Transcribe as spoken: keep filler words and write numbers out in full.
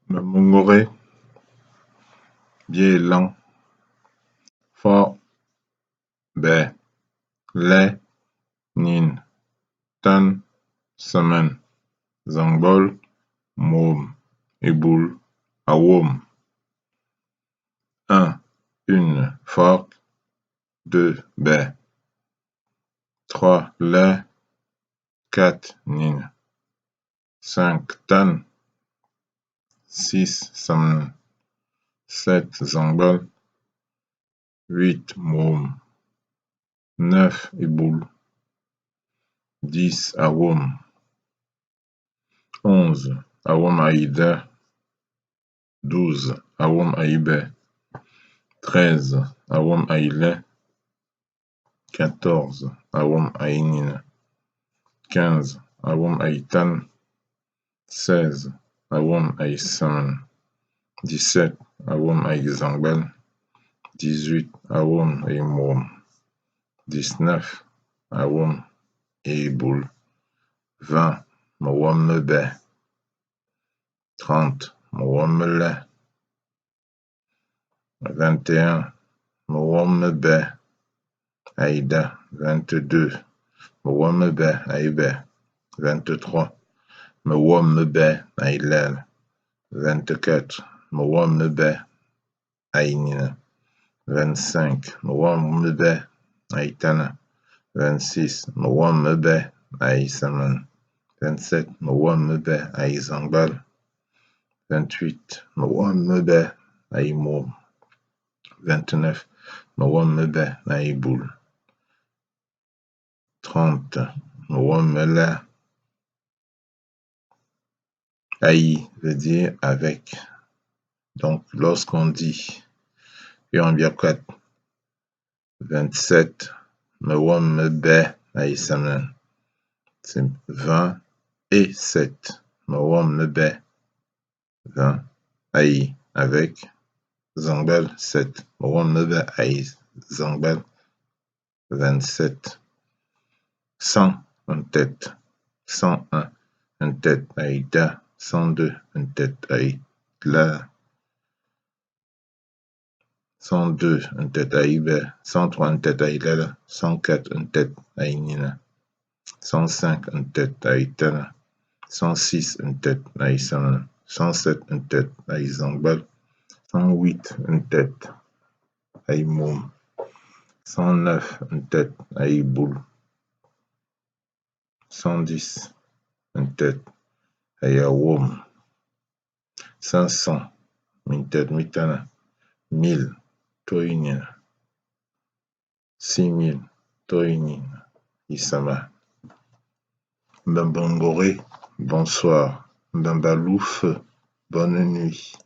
Mbembe ngoghe, bia elang, fɔg, bɛ, lɛ, nin, tan, sǝmǝn, zǝngbɔl, mom, ebul, awom. Un, une, fɔg, deux, bɛ, trois, lɛ, quatre, nin, cinq, tan, six, sǝmǝn, sept, zǝngbɔl, huit, mom, neuf, ebul, dix, awom, onze, awom ayi da, douze, awom ayi bɛ, treize, awom ayi lɛ, quatorze, awom ayi nyian, quinze, awom ayi tan, seize, awom ayi sǝmǝn, dix-sept, awom ayi zǝngbɔl, dix-huit, awom ayi mom, dix-neuf, awom ayi ebul, vingt, mewom mebɛ, trente, mewom melɛ, vingt et un, mewom mebɛ ayi da, vingt-deux, mewom mebɛ ayi bɛ, vingt-trois, mewom mebɛ ayi lɛl, vingt-quatre, mewom mebɛ ayi nyian, vingt-cinq, mewom mebɛ ayi tan, vingt-six, mewom mebɛ ayi sǝmǝn, vingt-sept, mewom mebɛ ayi zǝngbɔl, vingt-huit, mewom mebɛ ayi mom, vingt-neuf, mewom mebɛ ayi ebul, trente, mewom melɛ. Ayi veut dire avec. Donc, lorsqu'on dit, et on bien quatre, vingt-sept, mewom mebɛ ayi sǝmǝn, c'est vingt et sept, mewom mebɛ, vingt, ayi, avec, zǝngbɔl, sept, mewom mebɛ ayi zǝngbɔl, vingt-sept. Cent, ntet. Cent un, ntet ayi da. Cent deux, ntet ayi lɛ. Cent deux, ntet ayi bɛ. Cent trois, ntet ayi lɛlɛ. Cent quatre, ntet ayi nyian. Cent cinq, ntet ayi tan. Cent six, ntet ayi sǝmǝn. Cent sept, ntet ayi zǝngbɔl. Cent huit, ntet ayi mom. Cent neuf, ntet ayi ebul. Cent dix, ntet ayi awom. Cinq cents, mintet mitan. Mille, tɔ enyian. Six mille, tɔ enyian. Isama. Mbembe ngoghe, bonsoir. Mbembe alu feu, bonne nuit.